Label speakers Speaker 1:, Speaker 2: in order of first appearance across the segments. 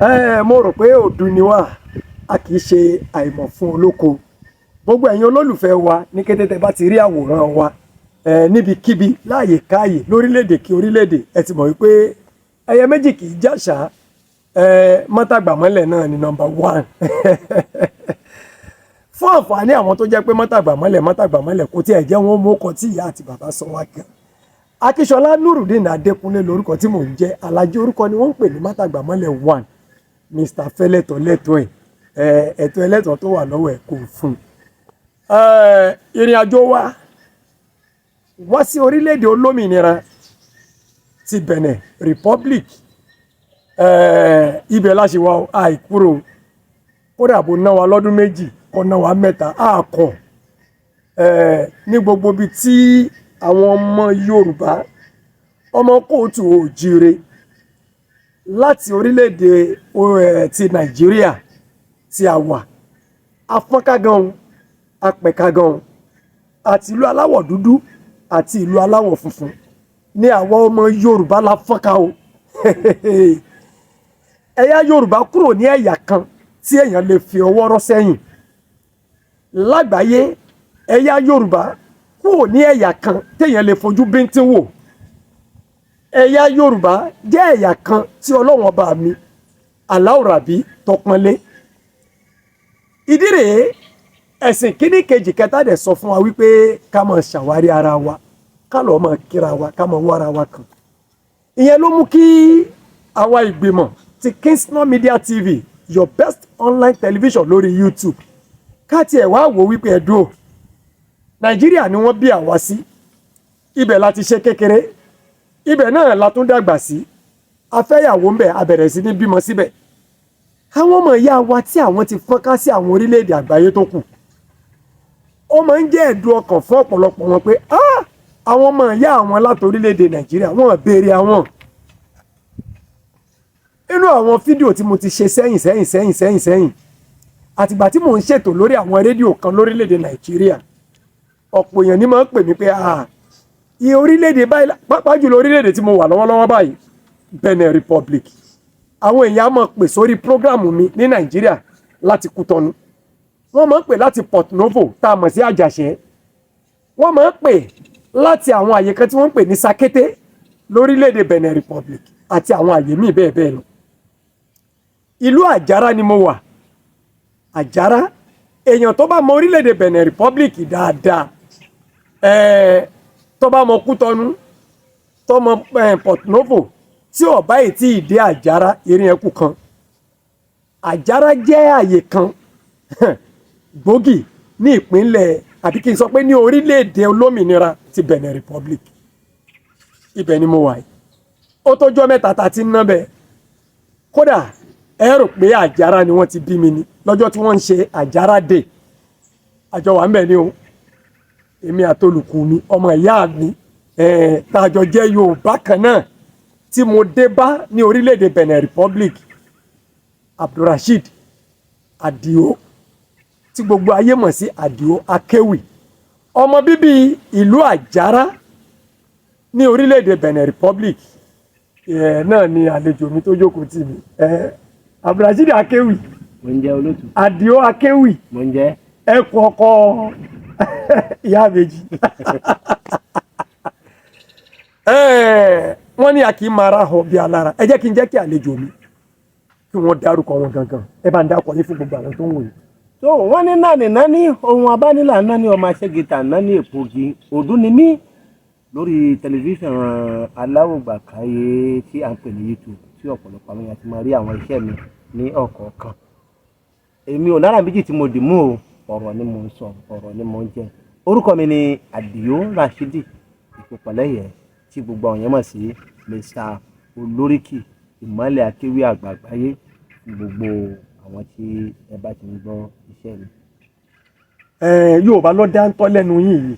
Speaker 1: Mo rò pé òdu ni wá, a kì í ṣe àìmọ̀ fún olóko. Gbogbo ẹ̀yin olólùfẹ́ wa, ní kété tẹ́ bá ti rí àwòrán wa níbikíbi, láàyè káàyè, lórílẹ̀‐èdè kí orílẹ̀‐èdè, ẹ ti mọ̀ wípé ẹyẹ méjì kì í jàṣà. Mọ́tàgbàmọ́lẹ̀ náà ni number one. Fún àǹfààní àwọn tó jẹ́ pé mọ́tàgbàmọ́lẹ̀, mọ́tàgbàmọ́lẹ̀ kò tiẹ̀ jẹ́ wọn mú ọkọ̀ tí ìyá àti bàbá sọ wá gan. Akíṣọlá Nurudeen Adékúnlé lórúkọ tí mò ń jẹ́. Alájí orúkọ ni wọ́n ń pè ní Mọ́tàgbàmọ́lẹ̀ one, Mr Fẹ́lẹ́tọ̀ lẹ́tọ̀ ẹ̀, ẹ̀tọ́ ẹlẹ́tọ̀ tó wà lọ́wọ́ ẹ̀ kò fún un. Ìrìn àjò wa wá sí orílẹ̀-èdè olómìnira ti Benin Republic, ibẹ̀ la ṣe wá àìkúrò. Kódà bó ná wa lọ́dún 2, kó ná wa 3, àkọ́ ní gbogbo ibi tí àwọn ọmọ Yorùbá, ọmọ kóòtù òjíire láti orílẹ̀-èdè ti Nàìjíríà tí a wà, afọ́nká gan, apẹ̀ka gan, àti ìlú aláwọ̀ dúdú àti ìlú aláwọ̀ funfun ní àwọn ọmọ Yorùbá la fọ́nká o. Ẹ̀yà Yorùbá kúrò ní ẹ̀yà kan tí èèyàn lè fi ọwọ́ rọ́ sẹ́yìn lágbàáyé. Ẹ̀yà Yorùbá kúrò ní ẹ̀yà kan téèyàn lè fojú bíntín wò. Ẹ̀yà Yorùbá jẹ́ ẹ̀yà kan tí Ọlọ́run ọba mi Aláwùrábí tọpọ́nlé. Ìdí rèé, ẹ̀sìn kíní, kejì, kẹta dẹ̀ sọ fún wa wípé ká máa ṣàwárí ara wa, ká lọ́ọ́ máa kíra wa, ká máa wá ara wa kàn. Ìyẹn ló mú kí àwa ìgbìmọ̀ ti Kingston Media TV, your best online television lórí YouTube, ká tiẹ̀ wá wò wípé ẹ̀dùn Nàìjíríà ni wọ́n bí àwa sí, ibẹ̀ la ti ṣe kékeré, ibẹ̀ náà la tún dàgbà sí, afẹ́yàwó ń bẹ̀, a bẹ̀rẹ̀ sí ní bímọ síbẹ̀. Àwọn ọmọ ìyá wa tí àwọn ti fọ́nká sí àwọn orílẹ̀-èdè àgbáyé tó kù, ó máa ń jẹ́ ẹ̀dùn ọkàn fún ọ̀pọ̀lọpọ̀ wọn pé àwọn ọmọ ìyá àwọn láti orílẹ̀-èdè Nàìjíríà, wọ́n béèrè àwọn. Inú àwọn fídíò tí mo ti ṣe sẹ́yìn sẹ́yìn sẹ́yìn sẹ́yìn sẹ́yìn, àtìgbà tí mò ń ṣètò lórí àwọn rédíò kan lórílẹ̀-èdè Nàìjíríà, ọ̀pọ̀ èèyàn ní máa ń pè mí pé iye orílẹ̀-èdè báyìí, pàápàá jùlọ orílẹ̀-èdè tí mo wà lọ́wọ́lọ́wọ́ báyìí, Benin Republic. Àwọn èèyàn á máa pè sórí program mi ní Nàìjíríà láti Kútọ́nù, wọ́n máa ń pè láti Port Novo tá a mọ̀ sí Àjàṣẹ́, wọ́n máa ń pè láti àwọn àyè kan tí wọ́n ń pè ní Sakété lórílẹ̀-èdè Benin Republic àti àwọn àyè míì bẹ́ẹ̀ bẹ́ẹ̀ lọ. Ìlú Àjàrà ni mo wà. Àjàrà, èèyàn tó bá mọ orílẹ̀-èdè Benin Republic dáadáa, tó bá mọ Kútọ́nù, tó mọ Port Novo, tí ó bá yìí tí ì dé Àjàrà, ìrìn ẹkù kan. Àjàrà jẹ́ àyè kan gbòógì ní ìpínlẹ̀, àbí kí n sọ pé ní orílẹ̀-èdè olómìnira ti Benin Republic. Ibẹ̀ ni mo wà yìí. Ó tọ́jọ́ 3 tá a ti ń ná bẹ́ẹ̀. Kódà ẹ rò pé Àjàrà ni wọ́n ti bí mi ni. Lọ́jọ́ tí wọ́n ń ṣe Àjàrà Day, àjọ wà ń bẹ̀ ni o, èmi àtolùkù mi, ọmọ ìyá mi tá a jọ jẹ́ Yorùbá kan náà tí mo dé bá ní orílẹ̀-èdè Benin Republic, Abdulrasheed Adio, tí gbogbo ayé mọ̀ sí Adio Akéwì, ọmọ bíbí ìlú Àjàrà ní orílẹ̀-èdè Benin Republic náà ni àlejò mi tó jókòó tì mí, Abdulrasheed Akéwì.
Speaker 2: Mo ń jẹ́, olótù.
Speaker 1: Adio Akéwì.
Speaker 2: Mo ń jẹ́.
Speaker 1: Ẹkùn ọkọ ìyá méjì. Wọ́n ní a kì í máa ra họ bí alára. Ẹ jẹ́ kí n jẹ́ kí àlejò mi kí wọ́n dárúkọ wọn gangan. Ẹ bá ń dárúkọ yín fún gbogbo àwọn tó ń wò yín.
Speaker 2: Tó wọ́n ní náni náni ohun abánilà náni, ọmọ aṣẹ́gita náni èpògi òdún ni mí lórí tẹlifíṣàn aláwògbàkáyé tí à ń pè ní YouTube, tí ọ̀pọ̀lọpọ̀ àwọn èèyàn ti máa rí àwọn iṣẹ́ mi ní ọ̀kọ̀ọ̀kan. Èmi ò lára méjì tí mo dì mú o, ọ̀rọ̀ ni mo ń sọ, ọ̀rọ̀ ni mo ń jẹ́. Orúkọ mi ni Àdìó Rashidi Ìpòpọ̀lẹ́yẹ, tí gbogbo àwọn èèyàn mọ̀ sí Mr Olóríkì Ìmọ́lẹ̀ Akéwì Àgbàgbáyé, fún gbogbo àwọn tí ẹ bá ti ń gbọ́ iṣẹ́ mi.
Speaker 1: Yorùbá ló dá ń tọ́ lẹ́nu yín yìí.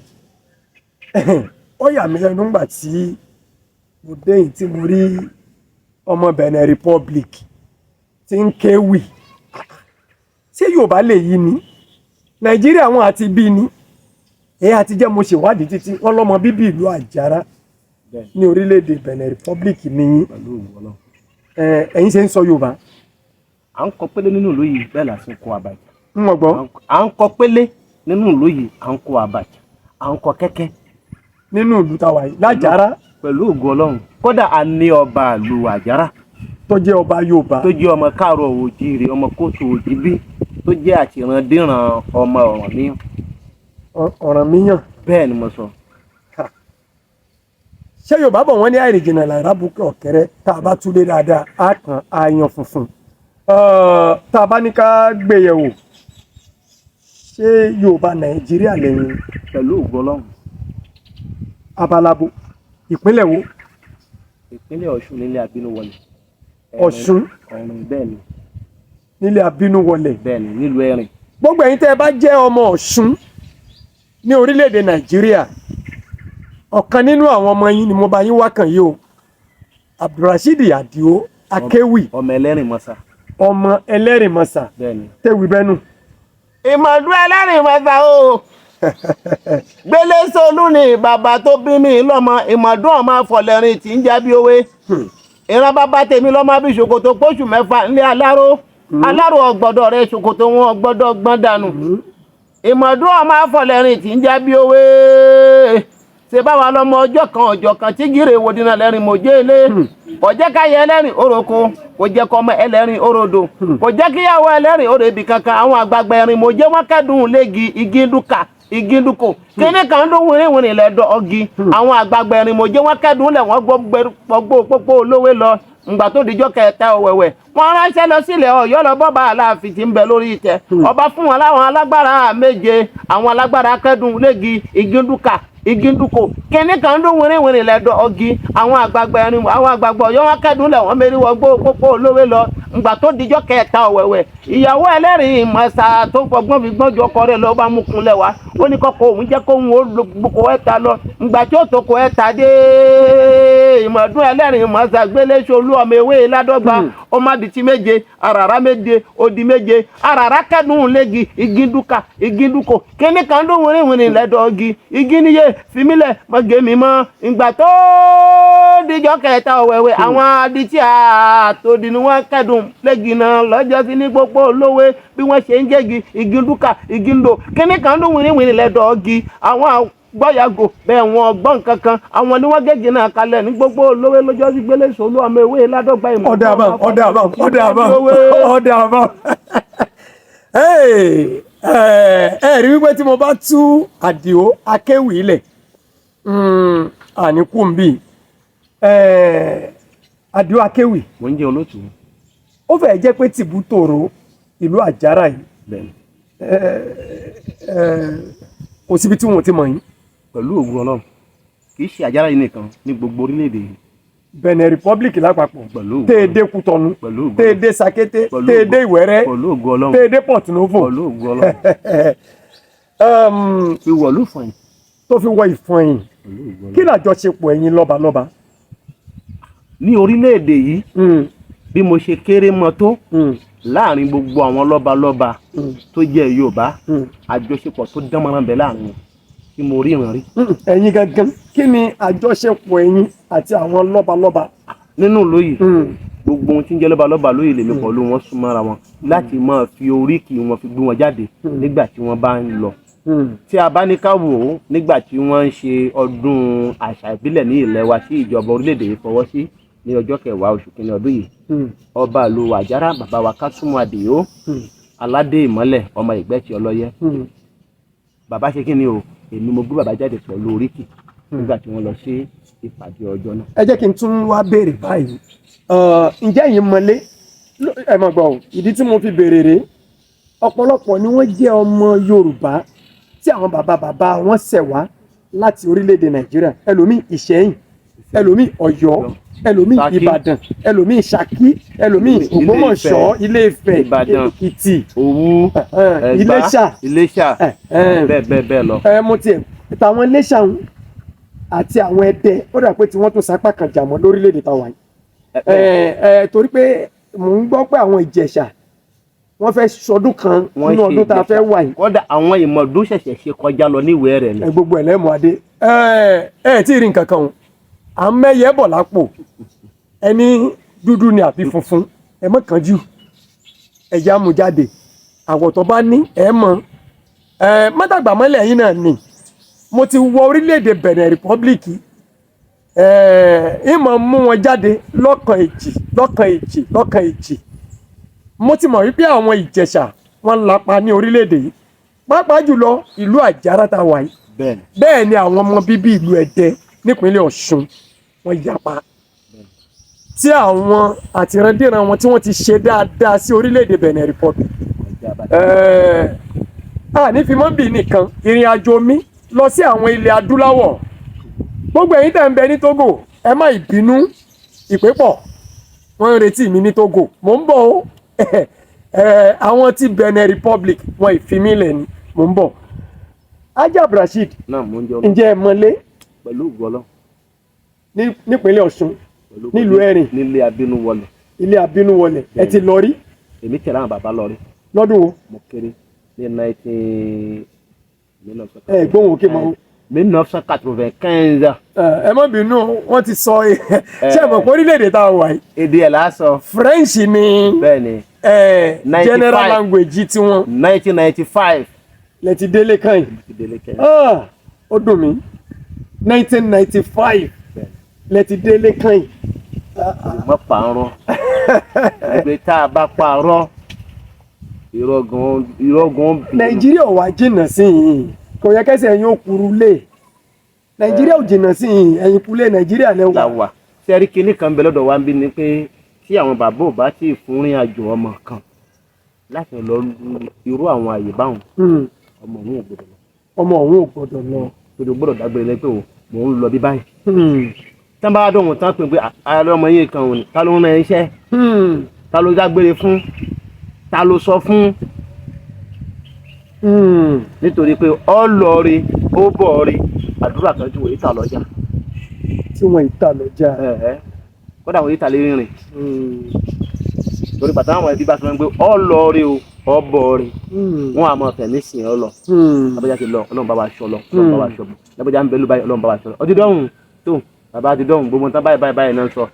Speaker 1: Ó yà mí lẹ́nu nígbà tí mo dé yìí tí mo rí ọmọ Benin Republic tí ń kéwì. Ṣé Yorùbá lè yí ni? Nàìjíríà wọn àti bí ni ẹ àti jẹ́. Mo ṣèwádìí títí, wọ́n lọ́mọ bíbí ìlú Àjàrà ní orílẹ̀-èdè Benin Republic nìyí.
Speaker 2: Pẹ̀lú òwò Ọlọ́run.
Speaker 1: Ẹ̀yin ṣe ń sọ Yorùbá.
Speaker 2: À ń kọ pélé nínú ìlú yìí, bẹ́ẹ̀ là ń kọ àbàjá.
Speaker 1: Ń wọ̀n gbọ́.
Speaker 2: À ń kọ pélé nínú ìlú yìí, à ń kọ àbàjá, à ń kọ kẹ́kẹ́.
Speaker 1: Nínú ìlú tàwa yìí lájàrá?
Speaker 2: Pẹ̀lú ògo Ọlọ́run. Kódà, a ní ọba ìlú Àjàrà
Speaker 1: tó jẹ́ ọba Yorùbá,
Speaker 2: tó jẹ́ ọmọ káàrọ̀ òjìrè, ọmọ kóòtù òjìbí, tó jẹ́ àtìrandíran ọmọ Ọ̀rànmíyàn.
Speaker 1: Ọ̀rànmíyàn?
Speaker 2: Bẹ́ẹ̀ ni mo sọ.
Speaker 1: Ṣé Yorùbá bọ̀, wọ́n ní àìrìnjìnà làrá bukẹ́ ọ̀kẹ́rẹ́. Tá a bá túlé dáadáa, á kan àyàn funfun. Tá a bá ní ká gbé yẹ̀wò, ṣé Yorùbá Nàìjíríà lẹ́yìn?
Speaker 2: Pẹ̀lú ògo Ọlọ́run.
Speaker 1: Abalabo ìpínlẹ̀ wo?
Speaker 2: Ìpínlẹ̀ Ọ̀ṣun, nílé Abínúwọlé.
Speaker 1: Ọ̀ṣun?
Speaker 2: Ẹ̀rìn, bẹ́ẹ̀ ni.
Speaker 1: Nílé Abínúwọlé?
Speaker 2: Bẹ́ẹ̀ ni, nílùú Ẹ̀rìn.
Speaker 1: Gbogbo ẹ̀yin tẹ́ ẹ bá jẹ́ ọmọ Ọ̀ṣun ní orílẹ̀-èdè Nàìjíríà, ọ̀kan nínú àwọn ọmọ yín ni mo bá yín wá kàn yìí o, Abdulrasheed Adio Akéwì.
Speaker 2: Ọmọ ẹlẹ́rìn mọ́sá.
Speaker 1: Ọmọ ẹlẹ́rìnmọ̀sà.
Speaker 2: Bẹ́ẹ̀ ni.
Speaker 1: Tẹ́wì bẹ́nu.
Speaker 2: Ìmọ̀dún ẹlẹ́rìn mọ́sá o, gbélé solú ni bàbá tó bí mi lọ́mọ. Ìmọ̀dún ọmọ afọlẹ́rìn tí ń jábí owó. Ìran bàbá tèmi lọ́mọ bí ṣòkòtò pósù 6 ńlẹ̀ aláró. Aláró ọgbọ́dọ̀ rẹ ṣòkòtò wọn ọgbọ́dọ̀ gbọ́n dànù. Ìmọ̀dún ọmọ afọlẹ́rìn tí ń jábí owó. Ṣe báwa lọmọ ọjọ́ kan ọjọ́ kan tí gírè wo dínà lẹ́rìn mọ̀jẹ́ ilé. Kò jẹ́ káyẹ ẹlẹ́rìn oroko, kò jẹ́ kọ́mọ ẹlẹ́rìn orodo, kò jẹ́ kíyàwó ẹlẹ́rìn orò ibì kankan. Àwọn àgbààgbà ẹ̀rìn mọ̀jẹ́ wọn kẹ́dùn léegi igi dúkà igi dúkò kíní kan dún wìrìwìrì lẹ́dọ̀ ọ̀gì. Àwọn àgbààgbà ẹ̀rìn mọ̀jẹ́ wọn kẹ́dùn lẹ̀, wọ́n gbọ́ pópó olówó lọ. Ngbà tó dijọ́ kẹta ọ̀wẹ̀wẹ̀, wọ́n ránṣẹ́ lọ sílẹ̀ Ọ̀yọ́, lọ bọ́ba Aláàfin tí ń bẹ lórí ìtẹ́. Ọba fún wọn láwọn alágbára méje. Àwọn alágbára kẹ́dùn léegi igi dúkà igi dúkò kíní kan dún wìrìwìrì lẹ́dọ̀ ọ̀gì. Àwọn àgbààgbà ẹ̀rìn, àwọn àgbààgbà Ọ̀yọ́, wọn kẹ́dùn lẹ̀, wọ́n mérí wọgbó pópó olówó lọ. Ngbà tó dijọ́ kẹta ọ̀wẹ̀wẹ̀, ìyàwó ẹlẹ́rìí mọ̀sá tó fọgbọ́n fi gbọ́n ju ọkọ rẹ̀ lọ bá mú kunlẹ̀ wá. Ó ní kọ́kọ́ òun jẹ́ kóun ó lo kó ẹ̀ta lọ. Ngbà tí ó tó kó ẹ̀ta dé, ìmọ̀dún ẹlẹ́rìí mọ̀sá gbélé ṣolú ọmọ ewé ládọ́gba. Ó má di ti méje, àràrá méje, odi méje. Àràrá kẹ́dùn léegi igi dúkà igi dúkò kíní kan dún wìrìwìrì lẹ́dọ̀ igi. Igi níyè fìmílẹ̀ mọ̀gẹ́ mi mọ́. Ìgbà tó díjọ́ kẹta ọ̀wẹ̀wẹ̀, àwọn adití àtòdì ni wọ́n kẹ́dùn léegi náà lọ́jọ́ sí ní gbogbo olówó bí wọ́n ṣe ń gégi igi dúkà igi ńdò kíní kan dún wìrìwìrì lẹ́dọ̀ igi. Àwọn gbọ́yàgò bẹ́ẹ̀, wọn gbọ́n kankan. Àwọn ni wọ́n gégi náà kalẹ̀ ní gbogbo olówó lọ́jọ́ sí. Gbélé sòlú ọmọ ewé ládọ́gba ìmọ̀.
Speaker 1: Ọ̀dà àbá, ọ̀dà àbá, ọ̀dà àbá, ọ̀dà àbá. Ẹ rí wípé tí mo bá tú Àdìó Akéwì ilẹ̀ àníkù ń bì. Àdìó Akéwì.
Speaker 2: Mo ń jẹ́, olóòtú.
Speaker 1: Ó fẹ́ẹ̀ jẹ́ pé tìbútòrò ìlú Àjàrà yìí,
Speaker 2: Bẹ́ẹ̀ni.
Speaker 1: kò síbi tí wọn ò ti mọ̀ yín.
Speaker 2: Pẹ̀lú ògùn Ọlọ́run, kì í ṣe Àjàrà yìí nìkan, ní gbogbo orílẹ̀-èdè yìí.
Speaker 1: Benin Republic lápapọ̀.
Speaker 2: Pẹ̀lú ògùn.
Speaker 1: Téèdé Kútọ̀nù,
Speaker 2: Pẹ̀lú ògùn.
Speaker 1: téèdé Sakété,
Speaker 2: Pẹ̀lú
Speaker 1: téèdé Ìwẹ́rẹ́,
Speaker 2: Pẹ̀lú ògùn Ọlọ́run.
Speaker 1: téèdé Porto Novo.
Speaker 2: Pẹ̀lú ògùn Ọlọ́run. Fi wọ̀lú fún yín.
Speaker 1: Tó fi wọ Ìfọ̀yín.
Speaker 2: Pẹ̀lú ògùn Ọlọ́run.
Speaker 1: Kí làjọṣepọ̀ ẹ̀yin lọ́balọ́ba?
Speaker 2: Ní orílẹ̀-èdè yìí, bí mo ṣe kéré mọ́ tó láàrin gbogbo àwọn lọ́balọ́ba tó jẹ́ Yorùbá, àjọṣepọ̀ tó dánmọ́rán bẹ láàrin wọn tí mo rí ìrìn rí.
Speaker 1: Ẹ̀yin gangan, kí ni àjọṣepọ̀ ẹ̀yin àti àwọn lọ́balọ́ba?
Speaker 2: Nínú ìlú yìí, gbogbo ohun tí ń jẹ́ lọ́balọ́ba lóyè lèmi pẹ̀lú wọn súnmọ́ra wọn láti máa fi oríkì wọn fi gbé wọn jáde nígbà tí wọ́n bá ń lọ. Tí a bá ní ká wò ó, nígbà tí wọ́n ń ṣe ọdún àṣà ìbílẹ̀ ní ilẹ̀ wa tí ìjọba orílẹ̀-èdè yìí fọwọ́ sí ní ọjọ́ 10 oṣù kìíní ọdún yìí, ọba ìlú Àjàrà, bàbá wa Kásùmù Àdìó, aládé ìmọ́lẹ̀, ọmọ Ìgbẹ́tì ọlọ́yẹ, bàbá ṣe kí ni o, èmi mo gbé bàbá jáde pẹ̀lú oríkì nígbà tí wọ́n lọ sí ìpàdé ọjọ́ náà.
Speaker 1: Ẹ jẹ́ kí n tún wá béèrè báyìí. Ǹjẹ́ ẹ̀yin mọ̀lé? Ẹ mọ̀ gbọ́ o, ìdí tí mo fi béèrè rèé: ọ̀pọ̀lọpọ̀ ni wọ́n jẹ́ ọmọ Yorùbá tí àwọn bàbá bàbá wọn ṣẹ̀ wá láti orílẹ̀-èdè Nàìjíríà. Ẹlòmíì Ìṣẹ́yìn, ẹlòmíì Ọ̀yọ́, ẹlòmíì
Speaker 2: Ṣakí.
Speaker 1: Ìbàdàn, ẹlòmíì Ṣakí, ẹlòmíì
Speaker 2: Ilé
Speaker 1: Ògbómọ̀ṣọ́, Ilé Ifẹ̀,
Speaker 2: Ìbàdàn.
Speaker 1: Èkìtì,
Speaker 2: Òwu, Ẹ̀gbá,
Speaker 1: Iléṣà.
Speaker 2: Iléṣà,
Speaker 1: Ẹ̀hẹ́n.
Speaker 2: bẹ́ẹ̀ bẹ́ẹ̀ bẹ́ẹ̀ lọ.
Speaker 1: Ẹ mo tiẹ̀ tàwọn Iléṣà ń àti àwọn Ẹdẹ, ó dà pé tí wọ́n tún sapá kan jà mọ́ lórílẹ̀-èdè táwa yìí. Ẹ ẹ, torí pé mò ń gbọ́ pé àwọn Ìjẹ̀ṣà, wọ́n fẹ́ sọdún kan
Speaker 2: Wọ́n
Speaker 1: nínú
Speaker 2: ṣe
Speaker 1: ọdún tá a fẹ́ wà yìí.
Speaker 2: Kódà, àwọn ìmọ̀dún ṣẹ̀ṣẹ̀ ṣe kọjá lọ níwèé rẹ̀ ni.
Speaker 1: Ẹ gbogbo ẹ̀ lẹ́mọ̀ adé. Ẹ ẹ tí ì rí nǹkan kan o, à ń mẹ́yẹ bọ̀ lápò. Ẹni dúdú ni àbí funfun? Ẹ mọ̀ kánjú. Ẹ̀yà mú jáde, àwọ̀ tó bá ní ẹ̀ mọ̀ ẹ̀ mọ́tàgbà mọ́lẹ̀ yín náà ni. Mo ti wọ orílẹ̀-èdè Benin Republic, ẹ̀ ìmọ̀ mú wọn jáde lọ́kàn èjì, lọ́kàn èjì, lọ́kàn èjì. Mo ti mọ̀ wípé àwọn Ìjẹ̀ṣà wọ́n lapa ní orílẹ̀-èdè yìí, pàápàá jùlọ ìlú Àjàrà tá a wà yìí.
Speaker 2: Bẹ́ẹ̀ni.
Speaker 1: Bẹ́ẹ̀ ni àwọn ọmọ bíbí ìlú Ẹdẹ nípínlẹ̀ Ọ̀ṣun wọ́n yapa tí àwọn àtìrandíran wọn tí wọ́n ti ṣe dáadáa sí orílẹ̀-èdè Benin Republic.
Speaker 2: Ọjà bàtà.
Speaker 1: A ní fi mọ́bì nìkan ìrìn àjò mi lọ sí àwọn ilẹ̀ adúláwọ̀. Gbogbo ẹ̀yin tẹ̀ ń bẹ ní Togo, ẹ má ìbínú, ìpè pọ̀, wọ́n ń retí mi ní Togo, mò ń bọ̀ o. Àwọn tí Benin Republic wọn ìfimílẹ̀ ni, mò ń bọ̀. Ajab Rasheed,
Speaker 2: Náà mò ń jẹ.
Speaker 1: ǹjẹ́ ẹ mọ̀lé?
Speaker 2: Pẹ̀lú ògo.
Speaker 1: Nípínlẹ̀ Ọ̀ṣun,
Speaker 2: Pẹ̀lú.
Speaker 1: nílùú Ẹ̀rìn.
Speaker 2: Nílé abínú wọlé.
Speaker 1: Ilé abínúwọlẹ̀ ẹ ti lọ rí?
Speaker 2: Èmi tẹ̀lé àwọn bàbá lọ rí.
Speaker 1: Lọ́dún wo?
Speaker 2: Mo kéré ní nineteen.
Speaker 1: Ẹ gbóhùn òkè mọ́.
Speaker 2: 1995.
Speaker 1: Ẹ má bínú, wọ́n ti sọ. Ṣé ẹ mọ̀ pé orílẹ̀-èdè tá a wà yìí,
Speaker 2: Èdè ẹ̀ lásọ.
Speaker 1: French ni
Speaker 2: Bẹ́ẹ̀ni.
Speaker 1: General
Speaker 2: 95.
Speaker 1: language tiwọn.
Speaker 2: 1995.
Speaker 1: Lẹ ti délé kàn yìí?
Speaker 2: Ti délé kẹ́yìn.
Speaker 1: Ah, ó dùn mí, 1995 lẹ ti délé kàn yìí.
Speaker 2: Mọ́ pààrọ̀ ìgbé tá a bá pààrọ̀, irọ́ gan, irọ́ gan bì.
Speaker 1: Nàìjíríà ò wá jìnnà sí yìí, kò yẹ kẹsẹ̀ ẹ̀yin ó kúrú lé. Nàìjíríà ò jìnnà sí yìí, ẹ̀yin kúlé Nàìjíríà lẹ
Speaker 2: La
Speaker 1: wà.
Speaker 2: wà sẹ́rí kinní kan bẹ lọ́dọ̀ wa ń bí ni pé tí àwọn bàbá ò bá tí ì fún rìn àjò ọmọ kan láti lọ irú àwọn àyè báwọn, ọmọ òun ò gbọdọ̀ lọ.
Speaker 1: Ọmọ òun ò gbọdọ̀ lọ.
Speaker 2: Torí o gbọdọ̀ dágbére lẹ́pẹ́ o, mò ń lọ bí báyìí. Tí wọ́n bá dọ̀hún tán pé ara ọmọ yín kan òní, ta ló ń rán iṣẹ́? Ta ló dágbére fún? Ta ló sọ fún? Nítorí pé ọ lọ rí, ó bọ̀ rí, àdúrà kan ju òye tà lọ́jà.
Speaker 1: Tí wọ́n ìta lọ́jà.
Speaker 2: Kódà òye tà lè rìnrìn torí bàtà àwọn ẹbí bá sọ pé ọ lọ rí o, ọ bọ̀ rí, wọn àmọ́ fẹ̀mí sìn ọ lọ. Lábẹ́jà ti lọ, Ọlọ́run bá wa ṣọ́ lọ, Ọlọ́run bá wa ṣọ́ bọ̀. Lábẹ́jà ń bẹ lóbáyìí, Ọlọ́run bá wa ṣọ́ lọ. Ọdún dọ́hùn tó bàbá ti dọ́hùn, gbogbo nǹkan báyìí báyìí báyìí náà ń sọ.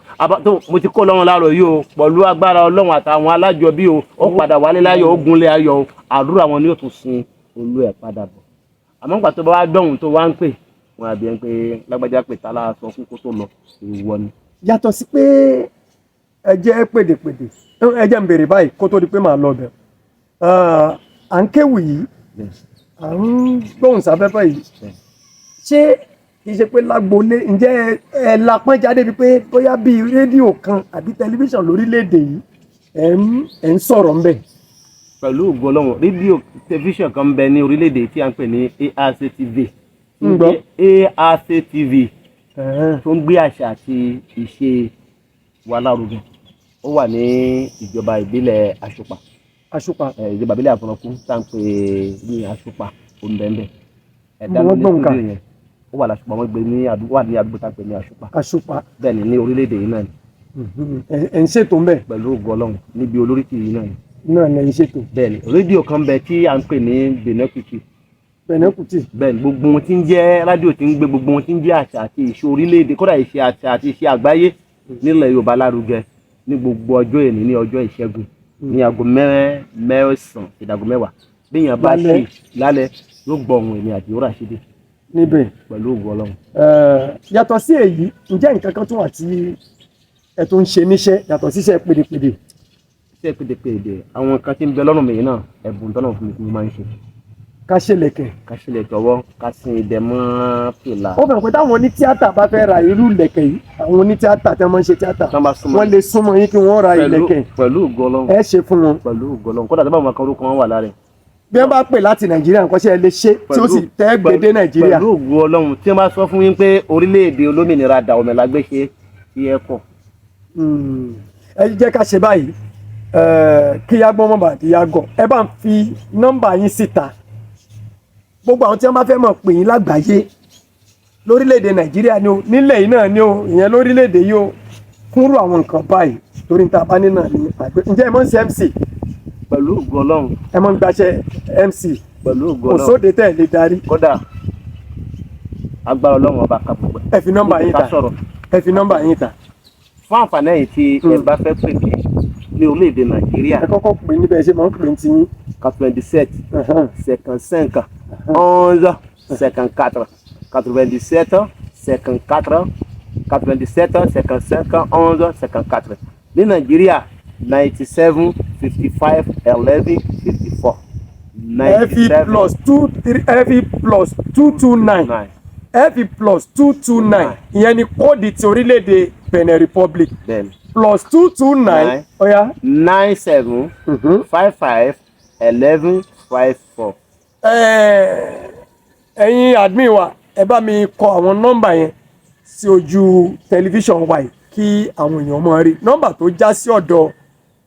Speaker 2: Tó mo ti kó lọ́run láàárọ̀ yìí o, pẹ̀lú agbára Ọlọ́run àtàwọn alájọbí o, ó padà wálé láyọ̀, ó gúnlé ayọ̀ o. Àdúrà wọn ni yóò tún sin olú ẹ̀ padà bọ̀. Àmọ́ nígbà tó bá wá dọ́hùn tó wá ń pè wọn, àbí ẹ̀ ń pè lágbájá, pè tá láà sọ fún kó tó lọ, ìwọ ni.
Speaker 1: Yàtọ̀ sí pé ẹ jẹ́ pèdèpèdè, ẹ jẹ́ ń béèrè báyìí kó tó di pé màá lọ bẹ̀. À ń kéwì yìí, à ń gbóhùn sáfẹ́fẹ́ yìí, ṣé kì í ṣe pé lágboolé, ǹjẹ́ ẹ lapọ́n jáde bíi pé bóyá bíi rédíò kan àbí tẹlifíṣàn lórílẹ̀‐èdè yìí, ẹ̀ ń sọ̀rọ̀ ńbẹ̀?
Speaker 2: Pẹ̀lú ògo Ọlọ́run, rédíò tẹlifíṣàn kan ń bẹ ní orílẹ̀-èdè tí a ń pè ní ARCTV.
Speaker 1: Ń gbọ́.
Speaker 2: ARCTV tó ń gbé àṣà àti ìṣe wa lárugẹ. Ó wà ní ìjọba ìbílẹ̀ Àṣùpà.
Speaker 1: Àṣùpà.
Speaker 2: Ìjọba ìbílẹ̀ Àfọ̀nàkú tá à ń pè ní Àṣùpà, ó ń bẹ ń bẹ. Ẹ̀dá
Speaker 1: Mo
Speaker 2: ló ní
Speaker 1: gbọ́ nǹkan.
Speaker 2: studio yẹn, ó wà láṣùpà, wọ́n gbé ní àdúgbò, wà ní àdúgbò tá à ń pè ní Àṣùpà.
Speaker 1: Àṣùpà.
Speaker 2: Bẹ́ẹ̀ ni, ní orílẹ̀-èdè yìí náà ni.
Speaker 1: Ẹ̀ ń ṣètò ńbẹ̀?
Speaker 2: Pẹ̀lú ògo Ọlọ́run, níbi olóríkì yìí náà ni.
Speaker 1: Náà lẹ̀ ń ṣètò.
Speaker 2: Bẹ́ẹ̀ ni, rédíò kan bẹ tí à ń pè ní Benin Kuti.
Speaker 1: Benin Kuti.
Speaker 2: Bẹ́ẹ̀ ni, gbogbo ohun tí ń jẹ́ rádíò tí ń gbé gbogbo ohun tí ń jẹ́ àṣà àti ìṣe orílẹ̀-èdè, kódà ìṣe àṣà àti ìṣe àgbáyé nílẹ̀ Yorùbá lárugẹ ní gbogbo ọjọ́ èní, ní ọjọ́ ìṣẹ́gun, ní aago 9 ìdàgọ́ 10, bí èèyàn bá
Speaker 1: Lálẹ́.
Speaker 2: ṣe lálẹ́, yóò gbọ́ ohun èmi àti Ìwúrà Ṣídé.
Speaker 1: Níbẹ̀.
Speaker 2: Pẹ̀lú ògo Ọlọ́run.
Speaker 1: Yàtọ̀ sí èyí, ǹjẹ́ nǹkan kan tún wà tí ẹ tó ń ṣe níṣẹ́ yàtọ̀ síṣẹ́ pèdèpèdè?
Speaker 2: Iṣẹ́ pédépédé, àwọn nǹkan tí ń bẹ lọ́rùn mi yìí náà, ẹ̀bùn tọ́nà fún mi tí mo máa ń ṣe.
Speaker 1: Ká ṣe lẹ̀kẹ̀.
Speaker 2: Ká sílẹ̀ tọwọ́, ká sin idẹ mọ́ fìlà.
Speaker 1: Ó fẹ́ pé táwọn onítíátà bá fẹ́ ra irú ìlẹ̀kẹ̀ yìí, àwọn onítíátà tí wọ́n máa ń ṣe tíátà,
Speaker 2: Tán bá súnmọ́
Speaker 1: wọ́n lè súnmọ́ yín kí wọ́n ra ìlẹ̀kẹ̀?
Speaker 2: Pẹ̀lú ògo Ọlọ́run.
Speaker 1: Ẹ ṣe fún wọn?
Speaker 2: Pẹ̀lú ògo Ọlọ́run, kódà tó bá wọn kan orúkọ wọn wà lára ẹ̀.
Speaker 1: Bí wọ́n bá pè láti Nàìjíríà, nǹkan ṣe ẹ lè ṣe tí ó sì tẹ́ gbèdé Nàìjíríà?
Speaker 2: Pẹ̀lú ògo Ọlọ́run, tí wọ́n bá sọ fún yín pé orílẹ̀-èdè olómìnira Dahomey la gbé ṣe tí ẹ kọ̀.
Speaker 1: Ẹ jẹ́ ká ṣe báyìí, kí yá gbọ́n mọ́ bàtí yá gọ̀, ẹ bá ń fi nọ́mbà yín síta. Gbogbo àwọn tí wọ́n bá fẹ́ mọ̀ pè yín lágbàáyé, lórílẹ̀‐èdè Nàìjíríà ni o, nílẹ̀ yìí náà ni o, ìyẹn lórílẹ̀‐èdè yìí o, kúrú àwọn nǹkan báyìí torí níta bá ní náà ní àgbẹ̀. Ǹjẹ́ ẹ mọ̀ ń ṣe MC?
Speaker 2: Pẹ̀lú ògo Ọlọ́run.
Speaker 1: Ẹ mọ̀ ń gbaṣẹ́ MC?
Speaker 2: Pẹ̀lú ògo
Speaker 1: Kò
Speaker 2: Ọlọ́run.
Speaker 1: sóde tẹ́ ẹ lè darí?
Speaker 2: Kódà agbára Ọlọ́run ọba ká gbogbo ẹ̀.
Speaker 1: Ẹ fi nọ́mbà yín
Speaker 2: Ká
Speaker 1: ta.
Speaker 2: sọ̀rọ̀.
Speaker 1: Ẹ fi nọ́mbà yín ta.
Speaker 2: Fún àǹfààní ẹ̀yin tí ẹ bá fẹ́ pè mí Ní orílẹ̀-èdè Nàìjíríà,
Speaker 1: Ẹ kọ́kọ́ pè níbẹ̀ ṣe máa ń pè ní tiyín.
Speaker 2: 97 55 11 54, 97 54, 97 55 11 54. Ní Nàìjíríà, 97 55 11 54.
Speaker 1: Ẹ fi +23, ẹ fi +229, ẹ fi +229. Ìyẹn ni code ti orílẹ̀-èdè Benin Republic.
Speaker 2: Bẹ́ẹ̀ni.
Speaker 1: +229.
Speaker 2: Nine.
Speaker 1: Ọ̀ya.
Speaker 2: 97 55 11 54.
Speaker 1: Ẹ̀yin admin wa, ẹ bá mi kọ àwọn nọ́mbà yẹn sí ojú tẹlifíṣàn wa yìí kí àwọn èèyàn máa rí nọ́mbà tó já sí ọ̀dọ̀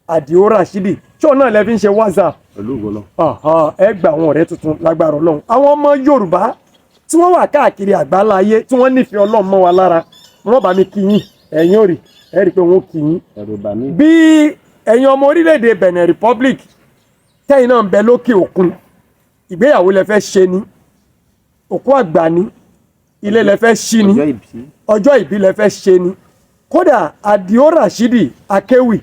Speaker 1: Àdìó Rashidi. Ṣé òun náà lẹ fi ń ṣe WhatsApp?
Speaker 2: Pẹ̀lú ògo lọ.
Speaker 1: Ọ̀hán, ẹ gba àwọn ọ̀rẹ́ tuntun lágbára Ọlọ́run. Àwọn ọmọ Yorùbá tí wọ́n wà káàkiri àgbáńlá ayé tí wọ́n nífẹ̀ẹ́ Ọlọ́run mọ́ wa lára, wọ́n bá mi kí yín. Ẹ̀yin ò rí, ẹ rí i pé wọ́n kí yín.
Speaker 2: Ẹ̀rù bà mí.
Speaker 1: Bí ẹ̀yin ọmọ orílẹ̀-èdè Benin Republic tẹ́yìn náà ń bẹ lókè òkun, ìgbéyàwó lẹ fẹ́ ṣe ni, òkú àgbà ni, ilé lẹ fẹ́ ṣí ni,
Speaker 2: Ọjọ́ ìbí.
Speaker 1: ọjọ́ ìbí lẹ fẹ́ ṣe ni, kódà Àdìó Rashidi Akéwì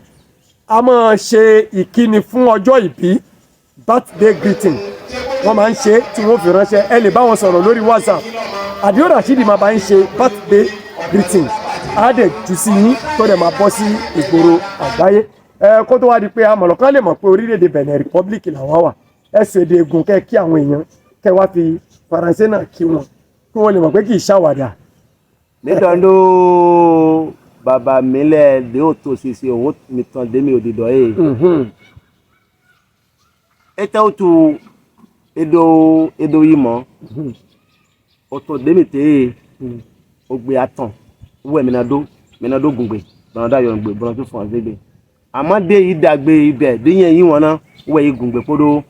Speaker 1: a máa ṣe ìkíni fún ọjọ́ ìbí, birthday greeting. Wọ́n máa ń ṣe tí wọ́n fi ránṣẹ́. Ẹ lè bá wọn sọ̀rọ̀ lórí WhatsApp. Àdìó Rashidi máa bá ń ṣe birthday greeting, á dẹ̀ jù sí yín tó dẹ̀ máa bọ́ sí ìgboro àgbáyé. Ẹ kó tó wá di pé amọ̀lọ́kàn lè mọ̀ pé orílẹ̀-èdè Benin Republic làwọn wà, ẹ sọ èdè ègùn kẹ́ kí àwọn èèyàn, kẹ́ wá fi Faransé náà kí wọn, kí wọ́n lè mọ̀ pé kì í ṣàwàdà.
Speaker 2: Nítorí bàbá mi lẹ̀ dé òtò ṣiṣẹ́ òun mi tán dé mi òdìdọ̀ yìí. Ètò òtù edo edo yìí mọ́ òtò dé mi tè é ògbé atàn wẹ̀ mìíràn dó gùngbè bọ̀nà dá yọ̀ǹgbè bọ̀nà tó fọ̀n gbégbé àmọ́ dé yìí dàgbé ibẹ̀ dé yẹn yín wọn náà wẹ̀ yìí gùngbè kódó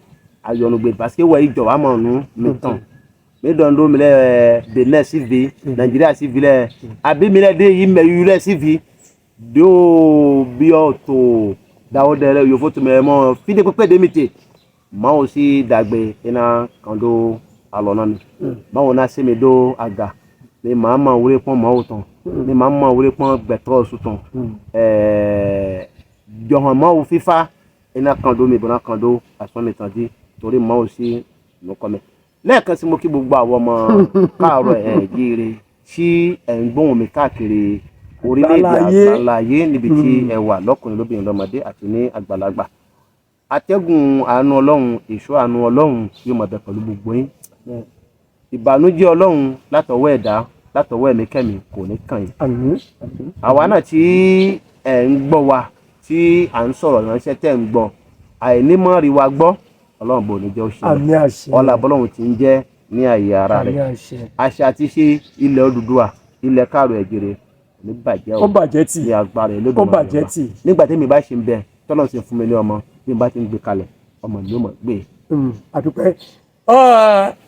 Speaker 2: ayọ̀nùgbè parce que wẹ̀ yìí jọ̀ wá mọ̀ nù mi tàn mi dɔn do mi lɛ Benin si vi, Nàìjíríà si vi lɛ, àbí mi lɛ de yi mɛ yu lɛ si vi do biɔ tó dawo dɛ lɛ yòfó tó mɛ mɔ fi de kpekpe de mi te maawo si dagbe ina kan do alɔ na mi maawo na se mi do aga ni maa ma wuli kpɔn maawo tɔn ni maa ma wuli kpɔn gbɛtɔ su tɔn jɔhɔn maawo fifa ina kan do mi bɔnna kan do asɔn mi tɔn di torí maawo si nukɔmɛ. Lẹ́ẹ̀kan sí, mo kí gbogbo àwọn ọmọ káàárọ̀ ẹ̀ jíire tí ẹ̀ ń gbóhùn mi káàkiri orílẹ̀-èdè
Speaker 1: Àgbáláyé.
Speaker 2: Àgbáláyé níbi tí ẹ wà, lọ́kùnrin, lóbìnrin, lọ́mọdé àti ní àgbàlagbà. Atẹ́gùn àánú Ọlọ́run, ìṣọ́ àánú Ọlọ́run yóò máa bẹ pẹ̀lú gbogbo yín. Ìbànújẹ́ Ọlọ́run látọwọ́ ẹ̀dá, látọwọ́ ẹ̀mí kẹ́mi kò ní kàn yín.
Speaker 1: Àmín, àmín.
Speaker 2: Àwa náà tí ẹ̀ ń gbọ́ wa, tí à ń sọ̀rọ̀ ránṣẹ́ tẹ̀ ń gbọ́, àìnímọ̀ rí wa gbọ́, Ọlọ́run bò ní jẹ́ ó ṣe.
Speaker 1: Àmín, àṣẹ.
Speaker 2: Ọlá bọ́lọ́run ti ń jẹ́ ní àyè ara
Speaker 1: Àmín,
Speaker 2: rẹ̀.
Speaker 1: àṣẹ.
Speaker 2: Àṣà àti ṣe ilẹ̀ Odùduwà, ilẹ̀ káàrọ̀ ẹ̀jẹ̀rẹ̀ kò ní bàjẹ́ o.
Speaker 1: Ó bàjẹ́ tì.
Speaker 2: Ní agbára Ẹlẹ́dùmarè
Speaker 1: Ó bàjẹ́
Speaker 2: wa.
Speaker 1: tì.
Speaker 2: Nígbà tí mi bá ṣe ń bẹ, tọ́lọ́ sì fún mi ní ọmọ, bí n bá ti ń gbé kalẹ̀, ọmọ mi ó mọ̀ gbé.
Speaker 1: Àdúpẹ́.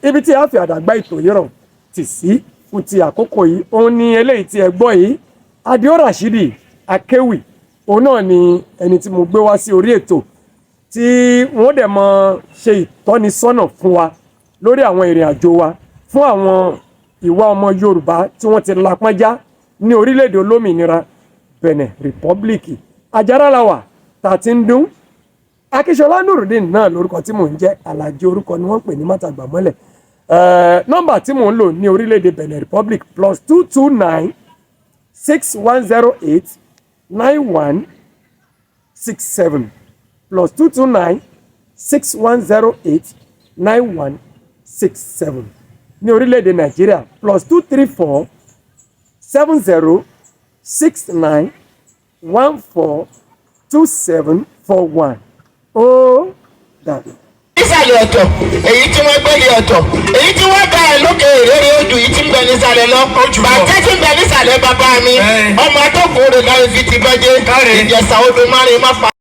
Speaker 1: Ibi tí a fi àdàgbà ètò yìí rọ̀ tì sí fún ti àkókò yìí, òun ni eléyìí tí ẹ gbọ́ yìí. Adio Rashidi Akéwì, òun náà ni ẹni tí mo gbé wá sí orí ètò tí wọ́n dẹ̀ mọ ṣe ìtọ́nisọ́nà fún wa lórí àwọn ìrìn àjò wa fún àwọn ìwà ọmọ Yorùbá tí wọ́n ti lapọ́njá ní orílẹ̀-èdè olómìnira Benin Republic. Àjàrà la wà tá a ti ń dún. Akíṣọlá Nurudeen náà lórúkọ tí mò ń jẹ́. Àlàjì orúkọ ni wọ́n ń pè ní mátàgbàmọ́lẹ̀. Nọ́mbà tí mò ń lò ní orílẹ̀-èdè Benin Republic, +229 6108 9167, +229 6108 9167. Ní orílẹ̀-èdè Nàìjíríà, +234 70 69 14 27 41. Ó dàbí.
Speaker 3: Nísàlẹ̀ ọ̀tọ̀, èyí tí wọ́n gbé ní ọ̀tọ̀, èyí tí wọ́n bá ẹ̀ lókè ìrírí ojú yìí tí ń bẹ nísàlẹ̀ lọ. Bàtẹ́ tí ń bẹ nísàlẹ̀ bàbá mi, ọmọ atọ́kùn rẹ̀ láì fi ti bọ́jẹ́. Ìjẹ̀sà odò márùn-ún má pa.